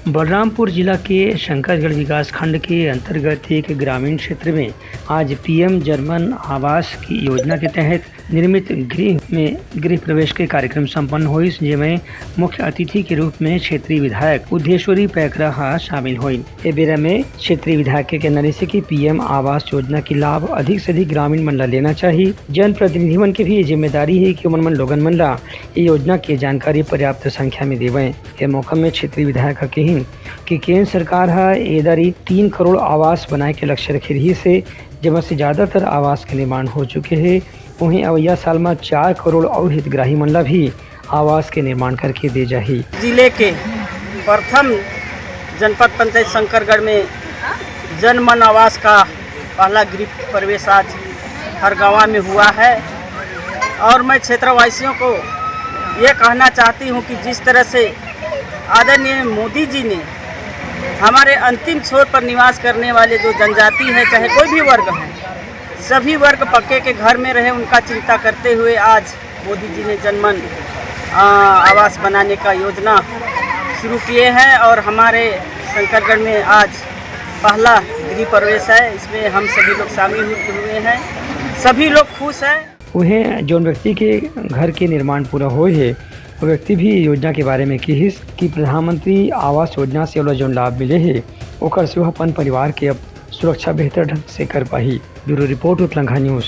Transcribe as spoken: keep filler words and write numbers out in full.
बलरामपुर जिला के शंकरगढ़ विकास खंड के अंतर्गत एक ग्रामीण क्षेत्र में आज पीएम जर्मन आवास की योजना के तहत निर्मित गृह में गृह प्रवेश के कार्यक्रम संपन्न होइस, जेमे मुख्य अतिथि के रूप में क्षेत्रीय विधायक उद्धेश्वरी पैकरा हा शामिल होइन। ए बेरा में क्षेत्रीय विधायक के कहना रहिस कि पीएम आवास योजना के लाभ अधिक से अधिक ग्रामीण मन ला लेना चाहिए। जनप्रतिनिधि मन के भी ये जिम्मेदारी है कि ओमन मन लोगन मन ला ये योजना के जानकारी पर्याप्त संख्या में देवं। ए मौका में क्षेत्रीय विधायक ह कहिन कि केंद्र सरकार ह ए दरी तीन करोड़ आवास बनाए के लक्ष्य रखे रहिस हे, जेमा से ज्यादातर आवास के निर्माण हो चुके हे। वहीं अवैया साल म चार करोड़ और हितग्राही मन ला भी आवास के निर्माण करके दे जाही। जिले के प्रथम जनपद पंचायत शंकरगढ़ में जन मन आवास का पहला गृह प्रवेश आज हरगावा में हुआ है और मैं क्षेत्रवासियों को ये कहना चाहती हूँ कि जिस तरह से आदरणीय मोदी जी ने हमारे अंतिम छोर पर निवास करने वाले जो जनजाति है, चाहे कोई भी वर्ग है, सभी वर्ग पक्के के घर में रहे, उनका चिंता करते हुए आज मोदी जी ने जनमन, आ, आवास बनाने का योजना शुरू किए हैं और हमारे शंकरगढ़ में आज पहला गृह प्रवेश है। इसमें हम सभी लोग शामिल हुए हैं, सभी लोग खुश हैं। उहें, जोन व्यक्ति के घर के निर्माण पूरा होए हे, वो व्यक्ति भी योजना के बारे में किहिस कि प्रधानमंत्री आवास योजना से ओला जोन लाभ मिले हे, ओकर से वो अपन परिवार के अब सुरक्षा बेहतर ढंग से कर पाही। Bureau report, Utlangha news.